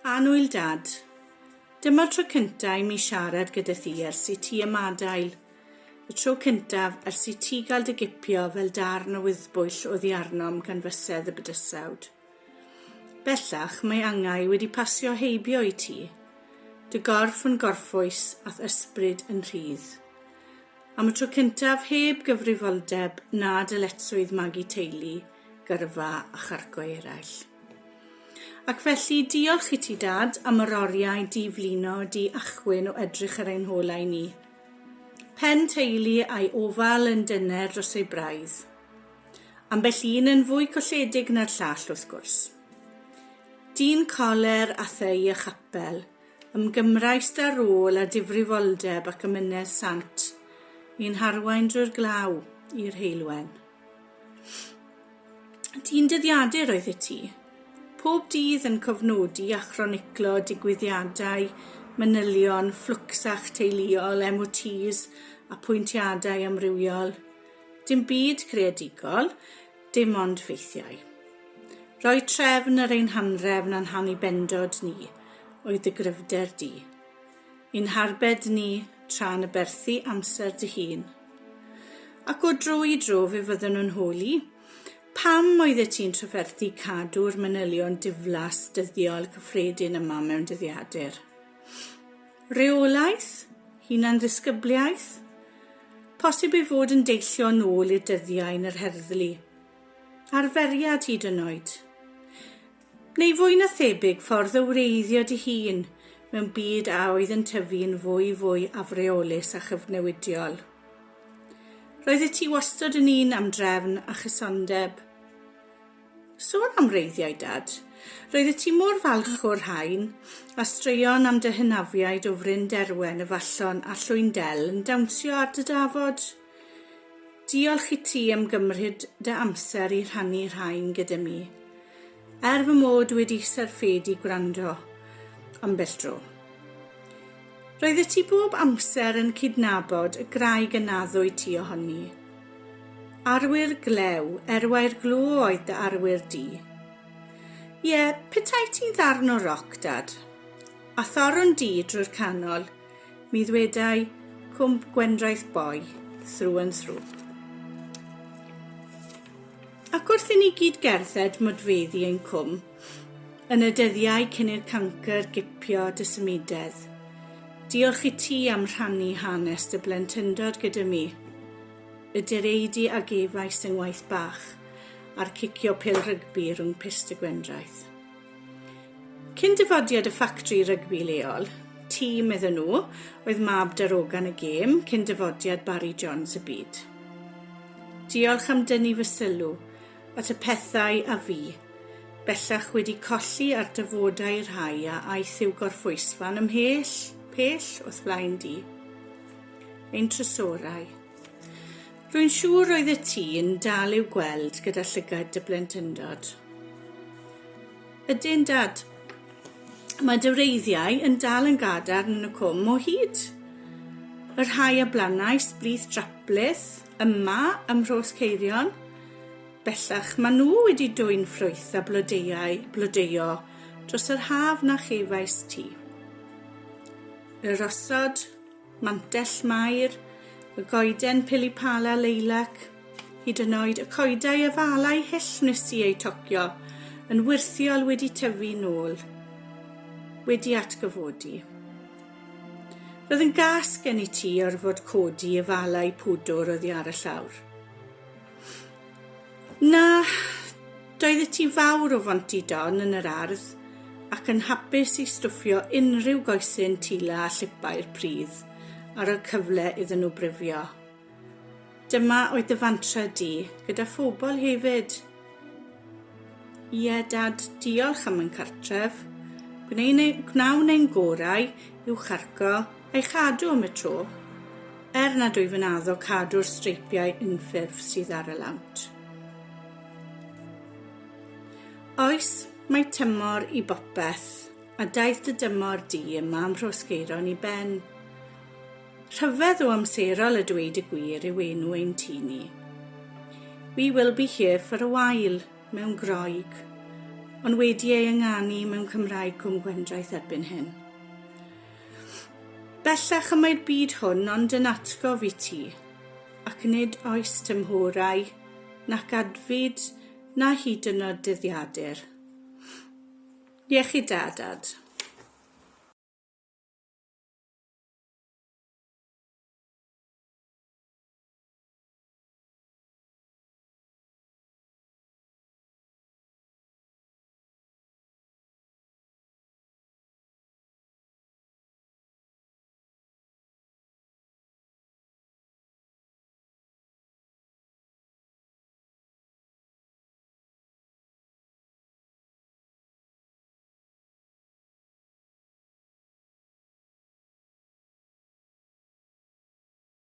Annwyl Dad, Dyma'r tro cyntaf i mi siarad gyda thi ers i ti ymadael. Y tro cyntaf ers i ti gael dy gipio fel darn o wyddbwyll oddi arnom gan fysedd y bydysawd. Bellach mae angau wedi pasio heibio i ti. Dy gorff yn gorffwys a'th ysbryd yn rhydd. Am y tro cyntaf heb gyfrifoldeb na dyletswydd magu teulu, gyrfa a charco eraill. Ac felly, diolch i ti, Dad, am yr oriau di-flino, di-achwyn o edrych ar ein holau ni. Pen teulu a'i ofal yn dyner dros ei braidd. Ambell un yn fwy colledig na'r llall, wrth gwrs. Dyn coler a thŷ a chapel, Ymgymrais â rôl a difrifoldeb ac amynedd sant i'n harwain drwy'r glaw i'r heulwen. Dyn dyddiadur oeddet ti. Pob dydd yn cofnodi a chroniclo digwyddiadau, manylion, fflwcsach teuluol, MOTs, apwyntiadau amrywiol. Dim byd creadigol, Dim ond ffeithiau. Rhoi trefn ar ein hanrefn a'n hannibendod ni oedd dy gryfder di. Ein harbed ni tra'n aberthu amser dy hun. Ac o dro i dro fe fyddwn nhw'n holi, pam oeddet ti'n trafferthu cadw'r manylion diflas dyddiol cyffredin yma mewn dyddiadur? Rheolaeth? Hunanddisgybliaeth? Posib ei fod yn deillio yn ôl i'r dyddiau yn yr herddlu. Arferiad hyd yn oed. Neu fwy na thebyg ffordd o wreiddio dy hun mewn byd a oedd yn tyfu'n fwy fwy afreolus a chyfnewidiol. Roeddet ti wastod yn un am drefn a chysondeb. Sôn am wreiddiau, Dad. Roeddet ti mor falch o'r rhain, a straeon am dy hynafiaid o Fryn Derwen, y Fallon a Llwyn Del yn dawnsio ar dy dafod. Diolch i ti am gymryd dy amser i rhannu rhain gyda mi, er fy mod wedi syrffedu gwrando ambell dro. Roeddet ti bob amser yn cydnabod y graig y naddwyd ti ohoni. Arwyr glew, erwau'r glo oedd dy arwyr di. Ie, petai ti'n ddarn o roc, Dad, a thorrwn di drwy'r canol, mi ddwedai Cwmp Gwendraeth boy, through and through. Ac wrth i ni gyd gerdded modfeddi ein cwm, yn y dyddiau cyn i'r cancr gipio dy symudedd, diolch i ti am rhannu hanes dy blentyndod gyda mi. Y direidi a gefais yng ngwaith bach a'r cicio pêl rygbi rhwng pyst y Gwendraeth. Cyn dyfodiad y ffactri rygbi leol, tîm iddyn nhw oedd mab darogan y gêm cyn dyfodiad Barry Johns y byd. Diolch am dynnu fy sylw at y pethau a fu, bellach wedi colli ar dyfodau rhai a aeth i'w gorffwysfan ymhell, pell o'th flaen di. Ein trysorau. Rwy'n siŵr roeddet ti'n dal i'w gweld gyda llygaid dy blentyndod. Ydyn, Dad. Mae dy wreiddiau yn dal yn gadarn yn y cwm o hyd. Y rhai a blannais blith draplith yma ym Mhros Ceirion, bellach maen nhw wedi dwyn ffrwyth a blodeuau blodeuo dros yr haf na chefais ti. Y rosod, Mantell Mair, y goeden pili-pala leilac, hyd yn oed y coedau afalau hyll wnes i eu tocio, yn wyrthiol wedi tyfu nôl, wedi atgyfodi. Roedd yn gas gen i ti orfod codi afalau pwdwr oddi ar y llawr. Na, doeddet ti fawr o Fonty Don yn yr ardd ac yn hapus i stwffio unrhyw goesyn tila a llipai'r pridd ar y cyfle iddyn nhw brifio. Dyma oedd dy fantra di, gyda phobl hefyd. Ie, Dad, diolch am ein cartref. Gwnawn ein gorau i'w charco a'i chadw am y tro, er nad wyf yn addo cadw'r streipiau unffurf sydd ar y lawnt. Oes, mae tymor i bopeth, a daeth dy dymor di yma ym Mhrosgeiron i ben. Rhyfedd o amserol a dweud y gwir yw enw ein tŷ ni. We will be here for a while, mewn Groeg. ond wedi ei ynganu mewn Cymraeg Cwm Gwendraeth erbyn hyn. Bellach y mae'r byd hwn ond yn atgof i ti, ac nid oes tymhorau, nac adfyd, na hyd yn oed dyddiadur. Iechyd da, Dad.